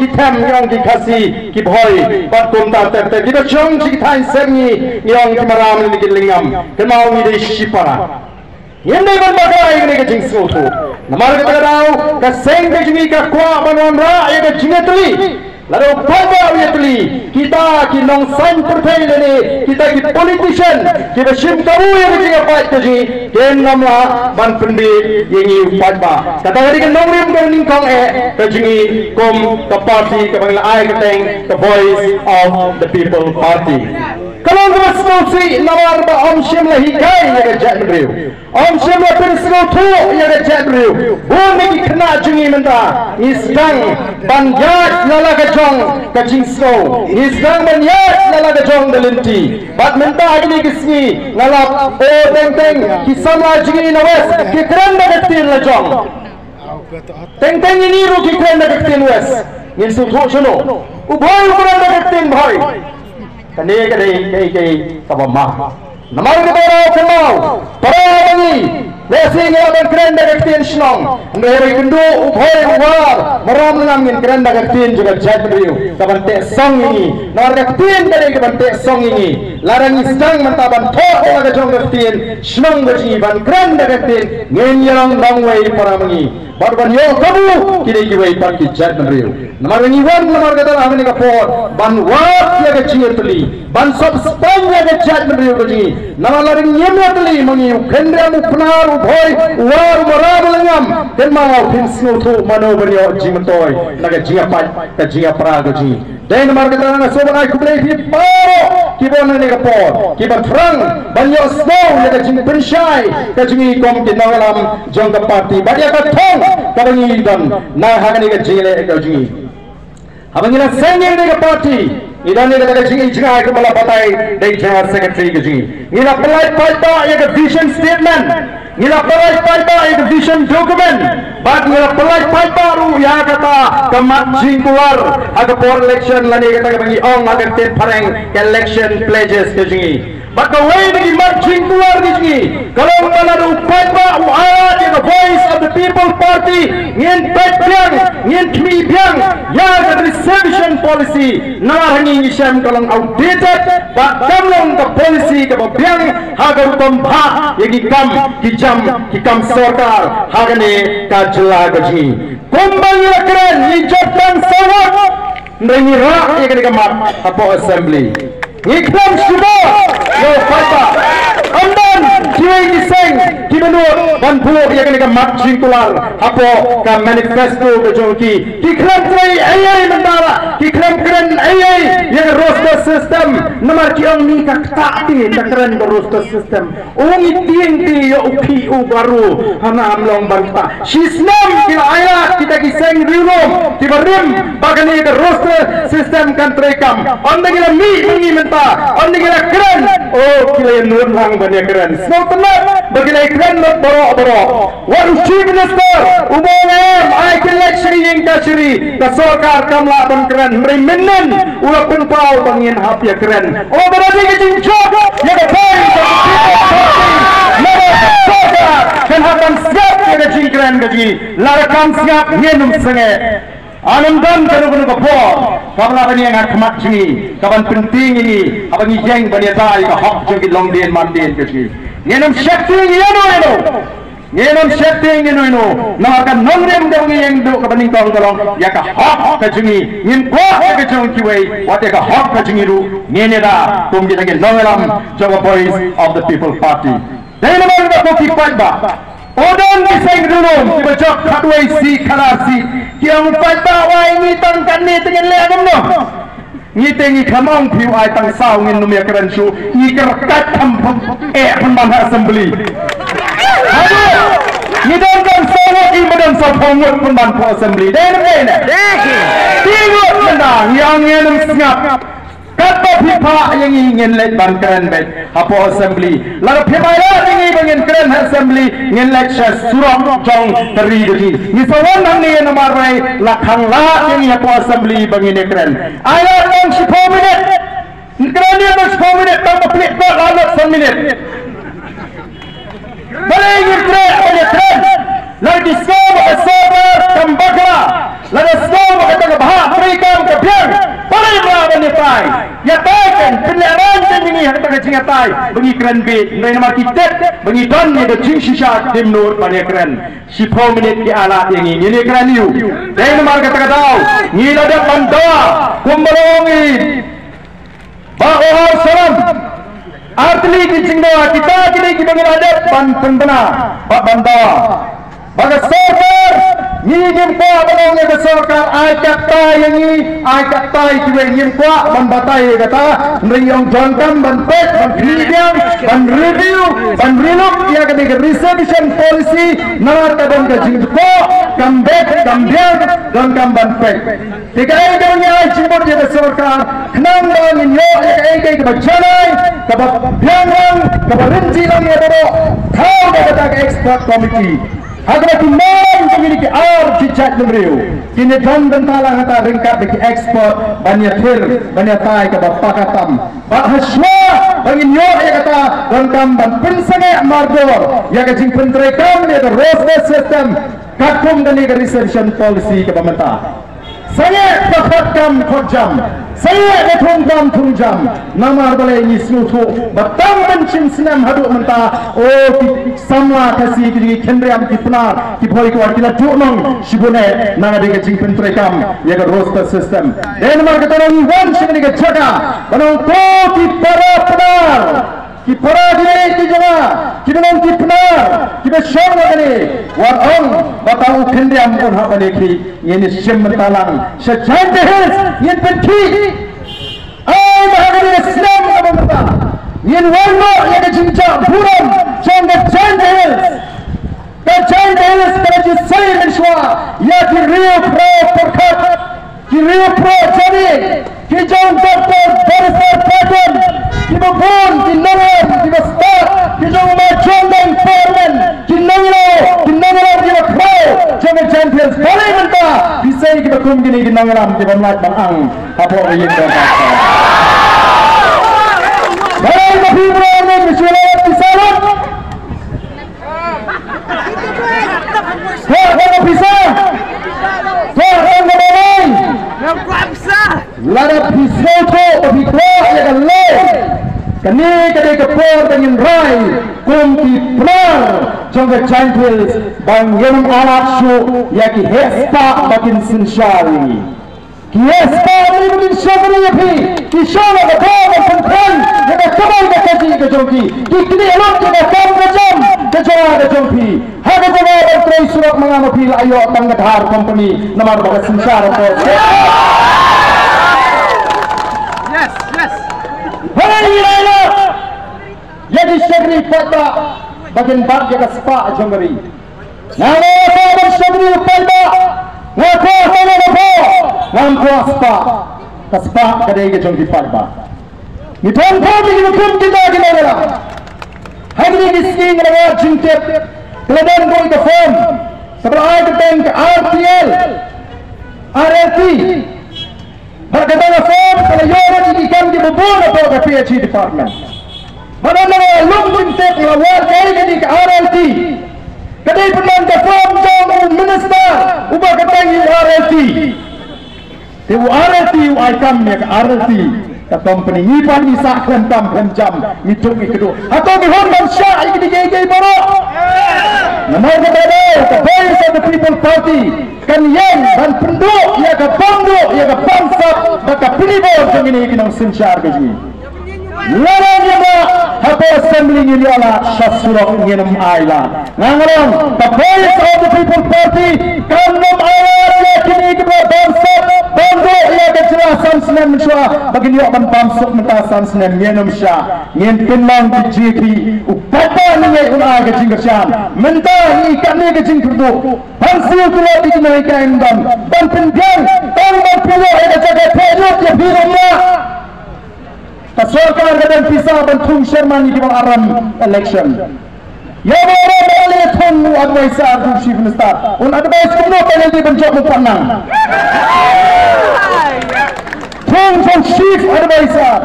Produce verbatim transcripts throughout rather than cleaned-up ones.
ki them, ngi ong ki Khasi, ki Bhoi, bad kumta ter ter, kiba shong sha ki thaiñ sem, ngi, ngi ong ki Maram ne ki Lyngngam, kynmaw ngi dei shipara. Ngim dei ban bakla ïa kane ka jingsngewthuh. Namar kata ka daw, ka seng ka jong ngi ka kwah ban wanrah ïa ka jingïatylli. Lada u paidbah u ïatylli, kita ki nongsaiñ pyrthei lane kita ki politician kiba shim kabu ïa ka jingïapait ka jong ngi, kin ym lah ban pynbiej ïa ngi u paidbah. Kata ka dei ka nongrim ka nyngkong eh ka jong ngi kum ka party kaba ngi la ai kyrteng ka Voice of the People Party. Ka long kaba sngewsih namar ba ym shym la hikai ïa ka jaitbynriew. Ym shym la pynsngewthuh ïa ka jaitbynriew. Bun na ki khynnah jong ngi mynta ngi sdang ban ïaid la la ka jong ka jingsngew, ngi sdang ban ïaid la la ka jong ka lynti. Bad mynta ha kine ki sngi nga lap, o teng teng ki samla jong ngi na West ki kren da ka ktien la jong. Teng teng ïa ngi ruh ki kren da ka ktien West. Ngin sngewthuh shano? U Bhoi u kren da ka ktien Bhoi. Kane ka dei kaei kaei kaba ma. Namar kata ruh kynmaw, para bangeit, lehse ngi lah ban kren da ka ktien shnong, hynrei haba ïakynduh u Bhoi u War, Maram Lyngngam, ngin kren da ka ktien jong ka jaitbynriew kaban teh song ïa ngi. Namar ka ktien ka dei kaban teh song ïa ngi. Lada ngi sdang mynta ban thoh la ka jong ka ktien shnong ka jong ngi, ban kren da ka ktien, ngin ïa long nongwei para bangeit. Bad ban ïoh kabu kine kiwei pat ki jaitbynriew. Namar ngi wan namar kata ha kane ka por ban wad ïa ka jingïatylli, ban sop spaiñ ïa ka jaitbynriew ka jong ngi. Namar lada ngim ïatylli ma ngi, u Khynriam, u Pnar, u Bhoi, u War, u Maram, u Lyngngam, kynmaw phin sngewthuh mano ban ïoh jingmyntoi na ka jingïapait ka jingïapra ka jong ngi. Dei namar kata nga sngewbha ban ai khublei ïa phi baroh kiba wan ha kane ka por, kiba thrang ban ïohsngew ïa ka jingpynshai ka jong ngi kum ki nongïalam jong ka party bad ïa ka thong kaba ngi don na ha kane ka jingleh ka jong ngi. Haba ngi la seng ïa kane ka party, ngi don ïa kata ka jingïaid jngai kaba la batai da i General Secretary ka jong ngi. Ngi la pynlait paidbah ïa ka vision statement. Ngi la pynlait paidbah ïa ka vision document. Bad ngi la pynlait paidbah ruh ïa kata ka mat jingkular ha ka por election lane kata kaba ngi ong ha ka ktien phareng ka election pledges ka jong ngi. Bad kawei na ki mat jingkular ka jong ngi ka long ba lada u paidbah u ai ïa ka Voice of the People Party, ngin peit biang, ngin khmih biang ïa ka reservation policy. Namar ha ngi ngi shem ka long outdated bad kam long ka policy kaba biang ha ka rukom bha ïa ki kam ki jam ki kam sorkar ha kane ka jylla ka jong ngi. Kumba ngi la kren ngi jop tang saw ngut, hynrei ngi rah ïa kane ka mat hapoh Assembly. Ngi khlem shibor ïa u paidbah. Ym don kiwei ki seng kiba nud ban buh ïa kane ka mat jingkular hapoh ka manifesto ka jong ki. Ki khlem trei ei ei mynta la, ki khlem kren ei ei ïa ka roster system. Namar ki ong ngi ka ktah te ka kren ka roster system. U ngi tieng te ïa u khih u baru hana ym long ban ktah. Shisnem ki la ailad kita ki seng riewlum kiba rim ba kane ka roster system kan treikam. Ynda ki la mih ma ngi mynta, ynda ki la kren, oh ki la ïa nud lang ban ïa kren. Sngewtynnat ba ki la ïa kren lut baroh baroh. Wat u Chief Minister uba ong em ai khyndiat shi ïing kashari, ka sorkar kam lah ban kren, hynrei mynnin u la pynpaw ba ngin hap ïa kren. O ba dei ka jingjop ïa ka thong ka sorkar, lada ka sorkar kan hap ban sngap ïa ka jingkren ka jong ngi, lada kam sngap ngin ym sangeh. Ngim don kano kano ka por kaba lah ban ïeng ha khmat jong ngi kaban pyntieng ïa ngi haba ngi ïeng ban ïada ïa ka hok jong ki longdien mandien ka jong ngi. Ngin ym sheptieng ïano ïano. Ngin ym sheptieng ïano ïano namar ka nongrim kaba ngi ïeng duh kaba nyngkong ka long ïa ka hok ka jong ngi. Ngim kwah ïa ka jong kiwei, wat ïa ka hok ka jong ngi ruh ngin ïada kum kita ki nongïalam jong ka Voice of the People Party. Dei namar kata ko ki paidbah, u don ki seng riewlum kiba jop khatwei seat khatar seat, ki ong paidbah, wai ngi tang katne te ngin leh kumno? Ngi te ngi khlem ong phi u ai tang saw, ngin ym ïa kren shuh, ngi kyrkat kham eh pynban ha assembly. Haduh ngi don tang saw ngut, ngi ba don saw phew ngut pynban ha assembly. Dei ne em dei ne? Phi ngut mynta ngi ong ngin ym sngap. Katba phi phah ïa ngi ngin leit ban kren beit hapoh assembly. Lada phim ailad ïa ngi ba ngin kren ha assembly, ngin leit sha surok jong ka ri ka jong ngi. Ngi sa wan hangne namar ba la khang lad ïa ngi hapoh assembly ba ngin ïa kren. Ailad tang shiphew minit. Kren ïa tang shiphew minit, tang ba pynleit la lut san minit. Balei ngim treh ban ïa kren? Lada ki sngew ba ka sorkar kam bakla, lada sngew ba kata ka bhah trei Ïatai kan, pynlehrain kan ïa ngi ha kata ka jingïatai ba ngi kren beit, hynrei namar ki tip ba ngi don ïa ka jingshisha, kim nud ban ïakren. Shiphew minit ki ailad ïa ngi, ngin ïakren ïa u. Dei namar kata ka daw ngi la dep ban dawa, kumba la ong i Bah Ohar Salam. Ar tylli ki jingdawa, kita ki dei kiba ngi la dep ban pynbna bad ban dawa. Ba ka sorkar, ngi ngim kwah ban ong ïa ka sorkar ai katta ïa ngi, ai katta ïa kiwei, ngim kwah ban batai ïa kata. Hynrei ngi ong donkam ban peit, ban khmih biang, ban review, ban relook ïa kane ka reservation policy, namar ka don ka jingthoh, kam beit kam biang, donkam ban peit. Te kaei kaba ngi ai jingmut ïa ka sorkar, khnang ba ngin ïoh ïa kaei kaei kaba janai, kaba biang lang, kaba rynjih lang ïa baroh. Thaw da kata ka expert committee. Ha kaba ki mon jong ngi ki ar jait bynriew kin ïadon bynta lang hangta ryngkat da ki expert ban ïathir, ban ïatai kaba paka tam. Bad hashwa ba ngin ïoh ïa kata, donkam ban pynsangeh mardor ïa ka jingpyntreikam ïa ka roster system katkum kane ka reservation policy kaba mynta. Sangeh ba khot kam khot jam, sangeh ba thung kam thung jam. Namar balei? Ngi sngewthuh ba tang mynshem snem haduh mynta, o ki samla Khasi, ki jong ngi khynriam, ki Pnar, ki Bhoi, ki War, ki la duh nong shibun eh na ka dei ka jingpyntreikam ïa ka roster system. Dei namar kata ngi wan sha kane ka jaka ban ong to ki para Pnar, ki para, ki jong nga, kiba long ki Pnar, kiba shong ha kane, wat ong ba tang u khynriam un hap ban ïakhih. Ngin ïa shim bynta lang sha Jaintia Hills, ngin pynkhih. Ai ba ha kane ka snem kaba mynta ngin wan noh ïa ka jingjah burom jong ka Jaintia Hills. Ka Jaintia Hills ka la ju sei mynshuwa ïa ki riew pyrkhat, ki riew pyrkhat, ki jong Doktor Barrister Patton, kiba bun ki nongïalam kiba stad, ki jong ma jong dang parliament, ki nongïalam, ki nongïalam kiba khraw jong ka Jaintia Hills. Balei mynta phi sei kiba kum kine ki nongïalam kiba mlait ban ang hapoh ka ïing dorbar? Balei ba phi mlait ban shu lait pisa lut? Kwah ka pisa. Kwah ka balei? Lada phi sngewthuh ba phi kwah ïa ka lei, kane ka dei ka por ba ngin rai kum ki Pnar jong ka Jaintia Hills ban ïalam ailad shuh ïa ki heh spah ba kin synshar ïa ngi. Ki heh spah ba kin shakri ïa phi, ki shong ha ka bor ban pynphai ïa ka kamai ka kajih ka jong ki. Ki knieh lut ïa ka kam ka jam ka jong nga ka jong phi. Ha ka jaka ban trei surok ma nga ma phi la ïoh tang ka Dhar Company namar ba ka synshar ka por. Yes, yes. Hooid, hooid, hooid. Ïa ki shakri paidbah ba kin bat ïa ka spah jong ka ri. Nga la ïa ban shakri paidbah, nga kwah tang ïa ka por, ngam kwah spah. Ka spah ka dei ka jong ki paidbah. Ngi don bun ki kum kita ki nongïalam. Ha kine ki sngi nga la wad jingtip, ka la don bun ka form kaba la ai kyrteng ka R T L, R L T. Bad kata ka form ka la ïoh ïa ki kam kiba bun hapoh ka P H E department. Bad nga la lum jingtip, nga la wad kaei kane ka R L T. Ka dei pynban ka form jong u minister uba kyrteng u R L T. Te u R L T u ai kam ïa ka R L T ka company. Ngi pat ngi sah khlem kam khlem jam, ngi tuk ngi kduh. Hato ngi hun ban shah ïa kine kiei kiei baroh? Namar kata ka daw ka Voice of the People Party kan ïeng ban pynduh ïa ka bamduh ïa ka bamsap bad ka pynibor jong kine ki nongsynshar ka jong ngi. Lada ngim lah hapoh assembly ngin ïoh lad, sha surok ngin ym ai lad. Nga nga ong ka Voice of the People Party kan ym ai lad ïa kine kiba bamsap bamduh ïa ka jylla san snem mynshuwa ba kin ïoh ban bamsuk mynta san snem, ngin ym shah. Ngin pynlong ki G P, u paidbah ngi un ai ka jingkyrshan. Mynta ngi katne ka jingkyrduh ban siew tlot ïa ki nonghikai, ban pynbiang tang ban pynlong ïa ka jaka theh lut ïa phi, ym lah. Ka sorkar ka don pisa ban thung chairman ïa ki ba la ram election. Ïa ba la ram ba la thung u advisor to Chief Minister. Un advise kumno ba la dei ban jop u Panang. Thung u Chief Advisor.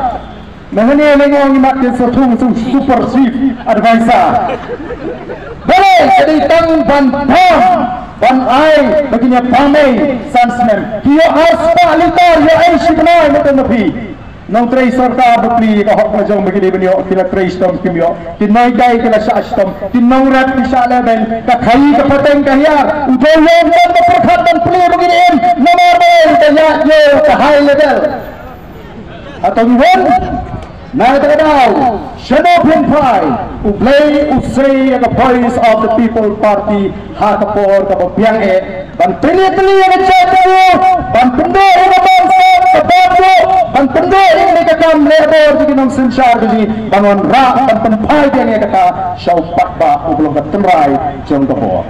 Mynne ne ngong i mat ke sa thung u Super Chief Advisor. Balei ka dei tang ban bam, ban ai ba kin ïa bam ei san snem. Ki ïoh ar spah litar, ïoh ei shi bnai, mynta na phi. Nongtrei sorkar ba plie ka hok ka jong ba ki dei ban ïoh, ki la trei shitom kim ïoh, ki nonghikai ki la shah shitom, ki nongrep ki shah lehbeiñ, ka khaii ka pateng ka hiar, u dei ïoh ban ka pyrkhat ban plie ba ki dei im, namar ba ka ïaid ïoh ka high level. Hato ngi wan na kata ka daw, shano phin phai? U Blei u sei ïa ka Voice of the People Party ha ka por kaba biang eh ban pynïaid pynïaid ïa ka jaitbynriew, ban pynduh ïa ka bamsap ka bamduh, ban pynduh ïa ka kam leh bor jong ki nongsynshar ka jong ngi, ban wanrah ban pynphai biang ïa kata sha u paidbah uba long ka tynrai jong ka bor.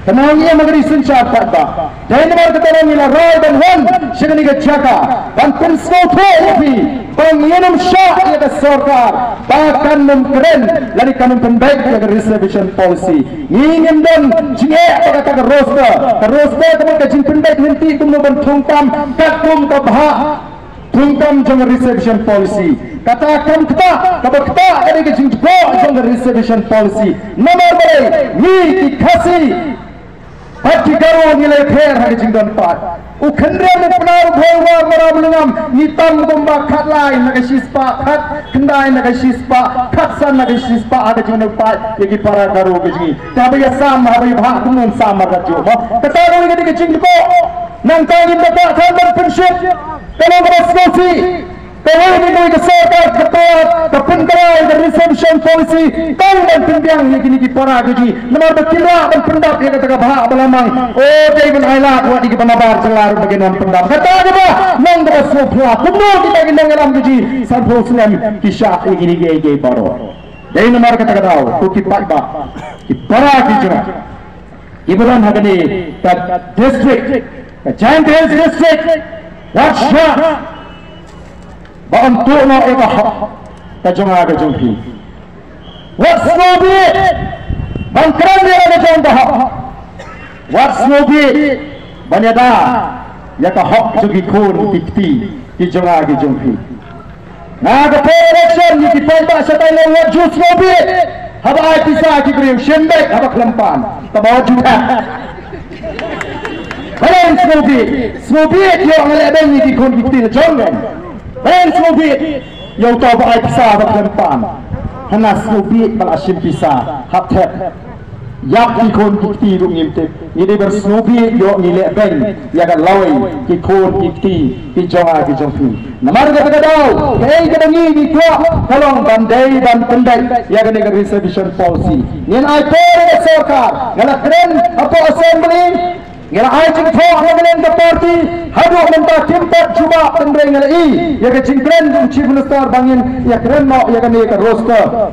Kane ngi ïa ma ka ri synshar paidbah. Dei namar kata ngi la rai ban wan sha kane ka jaka ban pynsngewthuh ïa phi ba ngin ym shah ïa ka sorkar ba kan ym kren lane kan ym pynbeit ïa ka reservation policy. Ngi ngim don jingeh ba kata ka roster, ka roster ka mut ka jingpynbeit lynti kumno ban thungkam katkum ka bhah thungkam jong ka reservation policy. Kata kam ktah, kaba ktah ka dei ka jingjngoh jong ka reservation policy. Namar balei? Ngi ki Khasi bad ki Garo ngi la ïapher ha ka jingdon paid. U Khynriam, u Pnar, u Bhoi, u War, u Mara, u Lungam, ngi tam kumba khatlai na ka shispah, khatkhyndai na ka shispah, khatsan na ka shispah ha ka jingdon paid ïa ki para Garo ka jong ngi. Te haba ïasam, haba ïabhah kumno yn sam markatjuh mo? Kata ruh ka dei ka jingjngoh. Nangta ngim da kwah than ban pynshit. Ka long kaba sngewsih. Kawei ka dei ka sorkar ka, ka pyntrei ka reservation policy tang ban pynbiang ïa kine ki para ka jong ngi. Namar ba kin lah ban pyndap ïa kata ka bhah ba la mang. O, dei ban ailad wat ïa kiba nabar jylla ruh ba kin ym pyndap. Kata kaba nang kaba sngewphylla. Kumno kita ki nongïalam ka jong ngi sanphew snem ki shah ïa kine kiei kiei baroh. Dei namar kata ka daw ko ki paidbah, ki para ki jong nga kiba don ha kane ka district, ka Jaintia Hills District, wat shah ba ym tuh noh ïa ka hok ka jong nga ka jong phi. Wat sngewbit ban kren ïa ka jong ka hok. Wat sngewbit ban ïada ïa ka hok jong ki khun ki kti ki jong nga ki jong phi. Na ka por election ngi ki paidbah shatai leh, wat ju sngewbit haba ai pisa ki briew, shim beit haba khlem pan. Tangba wat ju thep. Balei sngewbit? Sngewbit ïoh nga leh beiñ ïa ki khun ki kti la jong ngi. Balei sngewbit ïa uta uba ai pisa haba khlem pan? Hana sngewbit ba la shim pisa, hap thep. Ïap ki khun ki kti ruh ngim tip. Ngi dei ban sngewbit ïoh ngi leh beiñ ïa ka lawei ki khun ki kti ki jong nga ki jong phi. Namar kata ka daw kaei kaba ngi ngi kwah ka long ban dei ban pyndait ïa kane ka reservation policy. Ngin ai por ïa ka sorkar, nga la kren hapoh assembly, nga la ai jingthoh na ka liang ka party, haduh mynta kim pat jubab, hynrei nga la ïohi ïa ka jingkren jong u Chief Minister ba ngin ïakren noh ïa kane ka roster.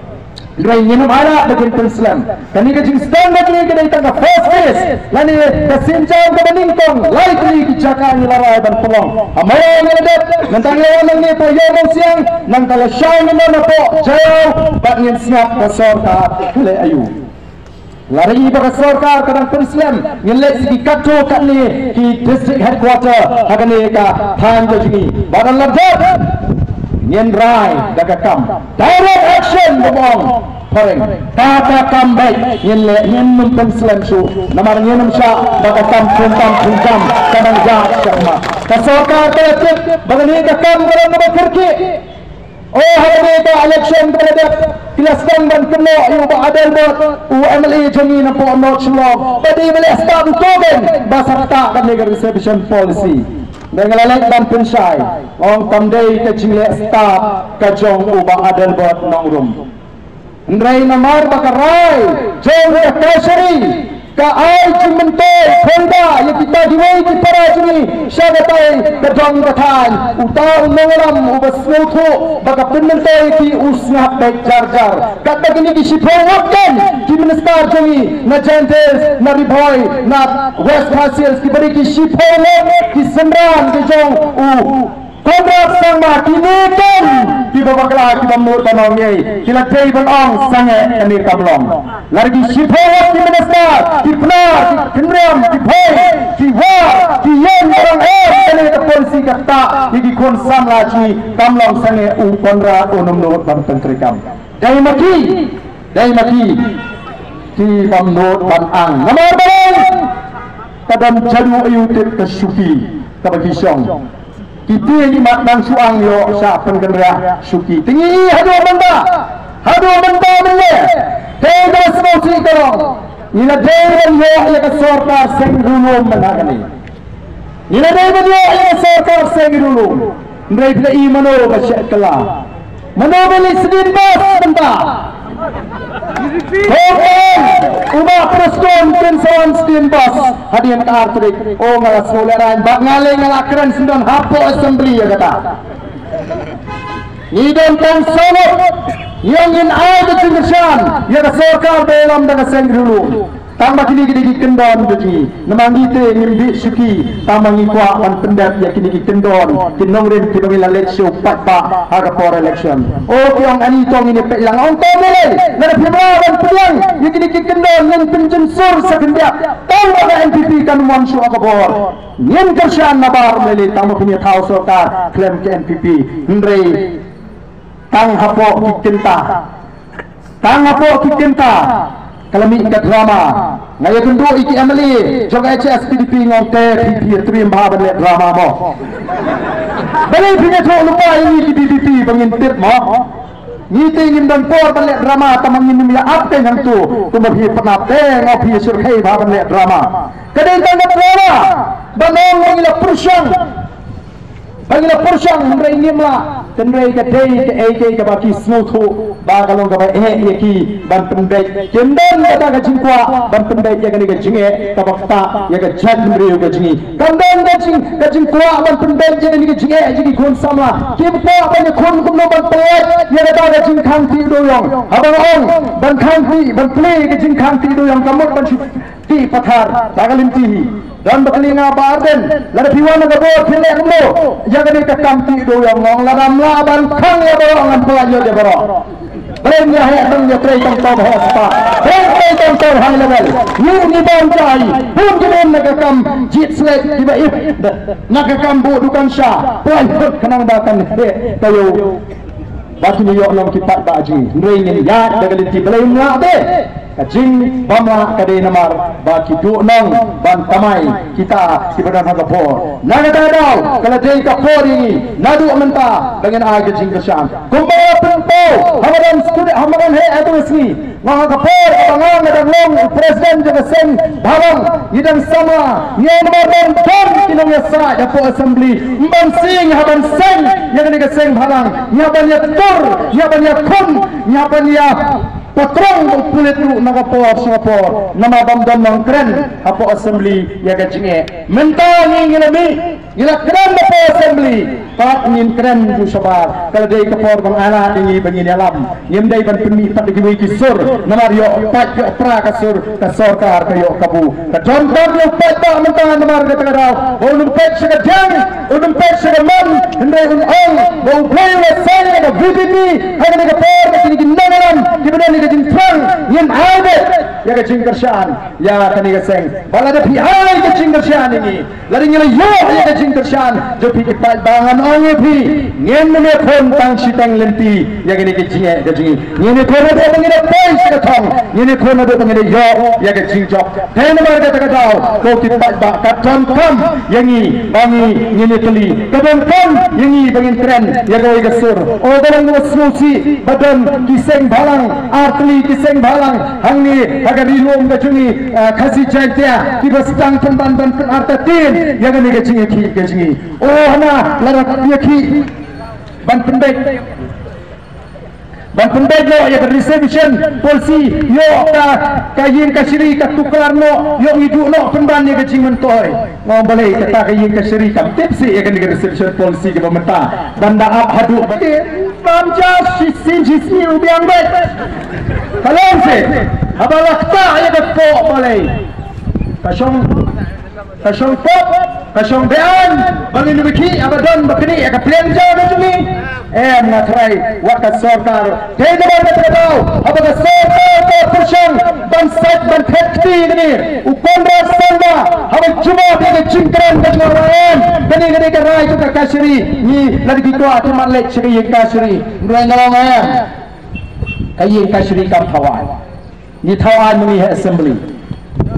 Hynrei ngin ym ailad ba kin pynslem. Kane ka jingsdang ka jong ngi ka dei tang ka first phase lane ka sienjam kaba nyngkong. Lai tylli ki jaka ngi la rai ban pynlong. Ha Mawlai ngi la dep, nangta ngi la wan nangne hapoh Ïew Mawsiang, nangta lashai ngin don hapoh Jaïaw bad ngin sngap ka sorkar ka leh aïu. Lada i ba ka sorkar ka dang pynslem, ngin leit sha ki katto katne ki district headquarter ha kane ka thaiñ ka jong ngi. Bad lada dep, ngin rai da ka kam. Direct action, ba ong phareng. Kata kam beit ngin leh, ngin ym pynslem shuh. Namar ngin ym shah ba ka kam thungkam thungkam ka dang jah sha khmat. Ka sorkar ka la tip ba kane ka kam ka long kaba kyrkieh. O, ha kane ka election kaba la dep, ki la sdang ban kynnoh ïa u Bah Adelbert, u M L A jong ngi na pdeng North Shillong, ba dei ban leh stad uto kein ba sa ktah kane ka reservation policy. Hynrei nga la leit ban pynshai, ong kam dei ka jingleh stad ka jong u Bah Adelbert Nongrum. Hynrei namar ba ka rai jong ka Treasury ka ai jingmyntoi pynda ïa kita kiwei ki para jong ngi sha katai ka dong ka thaiñ, uta u nongïalam uba sngewthuh ba ka pynmyntoi ïa ki u sngap beit jar jar. Katba kine ki shiphew ngut kein ki minister jong ngi na Jaintia Hills, na Ri Bhoi, na West Khasi Hills, kiba dei ki shiphew ngut ki synran ki jong u Conrad Sangma, kine kein kiba bakla, ki bym nud ban ong ei, ki la dei ban ong sangeh kane kam long. Lada ki shiphew ngut ki minister, ki Pnar, ki Khynriam, ki Bhoi, ki War, ki ïeng ban ong ei, kane ka policy ka ktah ïa ki khun samla jong ngi, kam long sangeh u Conrad, un ym nud ban pyntreikam. Dei ma ki, dei ma ki, ki bym nud ban ang. Namar balei? Ka don jadu aïu tip ka shuki kaba ki shong. Kiti ngi mat nang shuang ïoh sha pynkhynriah shuki. Te ngi haduh mynta, haduh mynta mynne, te da sngewsih ka long, ngi la dei ban ïoh ïa ka sorkar seng riewlum mynta kane. Ngi la dei ban ïoh ïa ka sorkar seng riewlum. Hynrei phi la i mano ba shet kylla, mano ba leit sdien bas mynta. Ko u Bah Prestone kin sa wan sdien bas hadien ka ar tarik. O nga la sngewlehrain bad nga leh, nga la kren syndon hapoh assembly ïa kata. Ngi don tang saw ngut, ïa ngin ai da jingkyrshan ïa ka sorkar ba ïalam da ka seng riewlum. Tang ba kine ki dei ki kyndon ka jong ngi. Namar ngi te ngim dih shuki, tang ba ngi kwah ban pyndep ïa kine ki kyndon ki nongrim kiba ngi la leit sha u paidbah ha ka por election. O ki ong ani to ngin ïa peit lang, ong to balei, lada phim lah ban pdiang ïa kine ki kyndon ngin pynjynsur sa khyndiat. Tang ba ka N P P kan wan shuh ha ka bor. Ngin kyrshan nabar balei, tang ba phin ïa thaw sorkar khlem ka N P P. Hynrei tang hapoh ki kynta, tang hapoh ki kynta ka la mih ka drama. Nga ïakynduh ïa ki M L A jong ka H S P D P, nga ong te phi, phi ïa triem bha ban leh drama mo. Balei phi ïathuh lypa ïa ngi ki V P P ba ngin tip mo? Ngi te ngim don por ban leh drama, tang ba ngin ym ïa ap te hangto. Kumba phi ïa pynap te nga ong phi ïa shyrkhei bha ban leh drama. Ka dei tang ka drama ban ong ba ngi la pyrshang, ba ngi la pyrshang, hynrei ngim lah. Hynrei ka dei kaei kaei kaba ki sngewthuh ba ka long kaba eh ïa ki ban pynbeit. Kim don kata ka jingkwah ban pynbeit ïa kane ka jingeh kaba ktah ïa ka jaitbynriew ka jong ngi. Kam don ka jing, ka jingkwah ban pynbeit ïa kane ka jingeh jong ki khun samla. Kim kwah ban ïakhun kumno ban pynlait ïa kata ka jingkhang tih dewïong. Haba nga ong ban khang tih, ban plie ka jingkhang tih dewïong, ka mut ban shu tih pathar da ka lynti hi. Don ba kylli nga, Bah Ardent, lada phi wan ha ka bor phin leh kumno ïa kane ka kam tih dewïong? Nga ong lada ym lah ban khang ïa baroh ngan pyllait lut ïa baroh. Balei ym ïa heh, ym ïa trei tang tang heh spah, heh trei tang tang high level. Ngi ngi bam jai bun ki lem na ka kam jied slek kiba ip, na ka kam buh dukan sha, poi hut khnang ba kan heh taïew. Ba kin ïoh long ki paidbah jong ngi. Hynrei ngin ïaid da ka lynti balei ym lah te. Ka jingbym lah ka dei namar ba ki duh nong ban kamai kita kiba don ha ka bor. Na kata ka daw ka la dei ka por ïa ngi naduh mynta ba ngin ai ka jingkyrshan. Kumba nga pynpaw ha madan student, ha madan heh ha ka sngi, nga ha ka por kaba nga nga dang long u president jong ka seng bhalang, ngi dang samla, ngi ong namar ban don ki nongïasaid hapoh assembly, ym ban sing ha ban seng ïa kane ka seng bhalang. Ngi hap ban ïatur, ngi hap ban ïakhun, ngi hap ban ïa patrong ba u pulit ruh na ka por sha ka por. Namar bym don nongkren hapoh assembly ïa ka jingeh. Mynta ngi ngi la mih, ngi la kren hapoh assembly, pat ngin kren ruh shabar. Ka la dei ka por ban ailad ïa ngi ba ngin ïalam. Ngim dei ban pynmih pat da kiwei ki sur, namar ïoh pat ïoh pra ka sur, ka sorkar ka ïoh kabu. Ka donkam ïa u paidbah mynta namar kata ka daw ba un ym peit sha ka diang, un ym peit sha ka mon, hynrei un ong ba U Blei u la seng ïa ka V P P ha kane ka por, ba kine ki nongïalam kiba don ïa ka jingthrang ngin ai beit ïa ka jingkyrshan ïa kane ka seng. Ba lada phi ai ka jingkyrshan ïa ngi, lada ngi la ïoh ïa ka jingkyrshan jong phi ki paidbah, ngan ong ïa phi, ngin ym ïakhun tang shiteng lynti ïa kane ka jingeh ka jong ngi. Ngin ïakhun haduh ba ngin ïa poi sha ka thong, ngin ïakhun haduh ba ngin ïa ïoh ïa ka jingjop. Te namar kata ka daw ko ki paidbah, ka donkam ïa ngi ba ngi ngin ïatylli, ka donkam ïa ngi ba ngin kren ïa kawei ka sur. O, ka long kaba sngewsih ba don ki seng bhalang, artylli ki seng bhalang hangne ha ka Ri Lum ka jong ngi, ah, Khasi Jaiñtia, kiba sdang pynban ban pynartatien ïa kane ka jingïakhih ka jong ngi. O, hana lada ïakhih ban pynbeit, ban pynbeit noh ïa ka reservation policy, ïoh ka, ka ïing kashari ka tuklar noh, ïoh ngi duh noh pynban ïa ka jingmyntoi. Nga ong balei kata ka ïing kashari kam tip seh ïa kane ka reservation policy kaba mynta ban da ap haduh ba te bam ja shisien shisien u biang beit. Ka long seh haba la ktah ïa ka kpoh balei ka shong, ka shong pop, ka shong beaiñ ba ngin ym ïakhih haba don ba knieh ïa ka pliang ja ka jong ngi. Em, nga tharai wat ka sorkar, te namar kata ka daw haba ka sorkar ka pyrshang ban sait ban khet kti kane u Conrad Sangma haba jubab ïa ka jingkren ka jong u, em, kane ka dei ka rai jong ka kashari, ngi lada ki kwah ki mat leit sha ka ïing kashari. Hynrei nga ong em, ka ïing kashari kam thaw aiñ. Ngi thaw aiñ ma ngi ha assembly.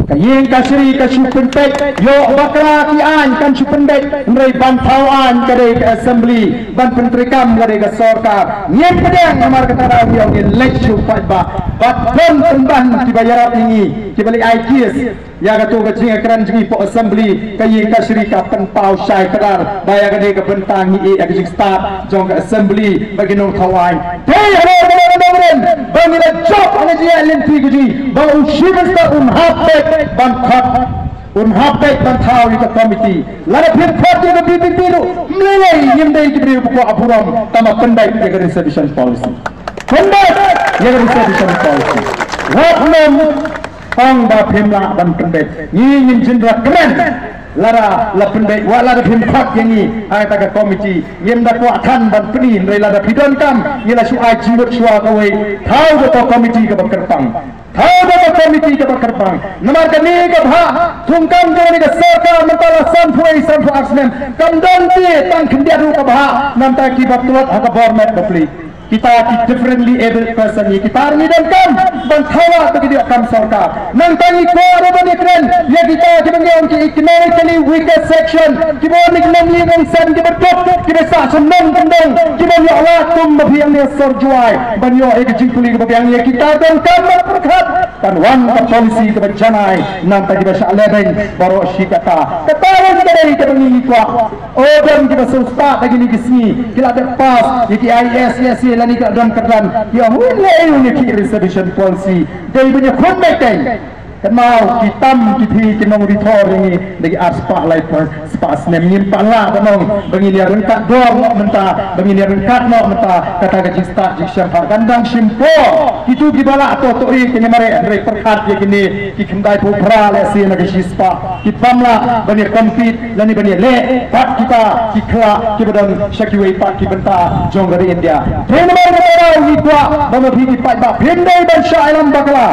Ka ïing kashari ka shu pynpeit, ïoh bakla ki aiñ kan shu pynpeit, hynrei ban thaw aiñ ka dei ka assembly, ban pyntreikam ka dei ka sorkar. Ngim pdiang namar kata ka daw ngi ong ngin leit shu paidbah. Bad don pynban kiba ïarap ïa ngi, kiba leit ai kies ïa kato ka jingkren jong ngi hapoh assembly, ka ïing kashari ka pynpaw shai kdar ba ïa kane ka bynta ngi ïeh ïa ka jingstad jong ka assembly ba ki nongthaw aiñ. Te halor kane ka nongrim ba ngi la jop ha ka jingïaid lynti ka jong ngi ba u Chief Minister un hap beit ban khot, un hap beit ban thaw ïa ka committee. Lada phim khot ïa ka V P P ruh, ym lei lei, ngim dei ki briew ba kwah burom, tangba pynbeit ïa ka reservation policy. Pynbeit ïa ka reservation policy. Wat nym ong ba phim lah ban pynbeit. Ngi ngin jin ra kmen lada la pynbeit, wat lada phim khot ïa ngi ha kata ka committee. Ngim da kwah than ban pyni, hynrei lada phi donkam, ngi la shu ai jingmut shuwa kawei. Thaw da ka committee kaba kyrpang. Thaw da ka committee kaba kyrpang. Namar kane ka bhah thungkam jong kane ka sorkar mynta la sanphew, sanphew ar snem, kam don te tang khyndiat ruh ka bhah na bynta kiba tlot ha ka bor met bapli. Kita ki differently abled person, ïa kita ngi donkam ban thaw ba ki dei kam sorkar. Nangta ngi kwah ruh ban ïakren ïa kita kiba ngi ong ki economically weaker section, kiba wan na ki nongïing nongsan kiba duk, kiba sah sha nongkyndong, kiba ïoh lad kum ba phi ong ne sor Jowai, ban ïoh ïa ka jingpule kaba biang. Ïa kita donkam ban pyrkhat ban wan ka policy kaba janai, nangta kiba shah lehbeiñ baroh shi katta. Kata ruh ka dei kaba ngi kwah. Oh, don kiba sngewspah ha kine ki sngi, ki la dep pass ïa ki I A S, I A S lane ki la don kyrdan. Ki ong, "Ngi leh aïu ïa ki reservation policy? Dei ban ïakhun beit kein." Kynmaw, ki tam ki phi ki nongri thor ïa ngi da ki ar spah lai spah snem. Ngim pat lah ban ong ba ngin ïa ryngkat dor noh mynta, ba ngin ïa ryngkat noh mynta. Kata ka jingstad jingshemphang kan dang shim por. Kito kiba lah to to i kine, mareh hynrei pyrkhat ïa kine ki khyndai phew phra lehse na ka shi spah, ki bym lah ban ïa compete lane ban ïaleh bad kita ki khyllah kiba don sha kiwei pat ki bynta jong ka ri India. Te namar kata ngi kwah ba ma phi ki paidbah phim dei ban shah ïalam bakla.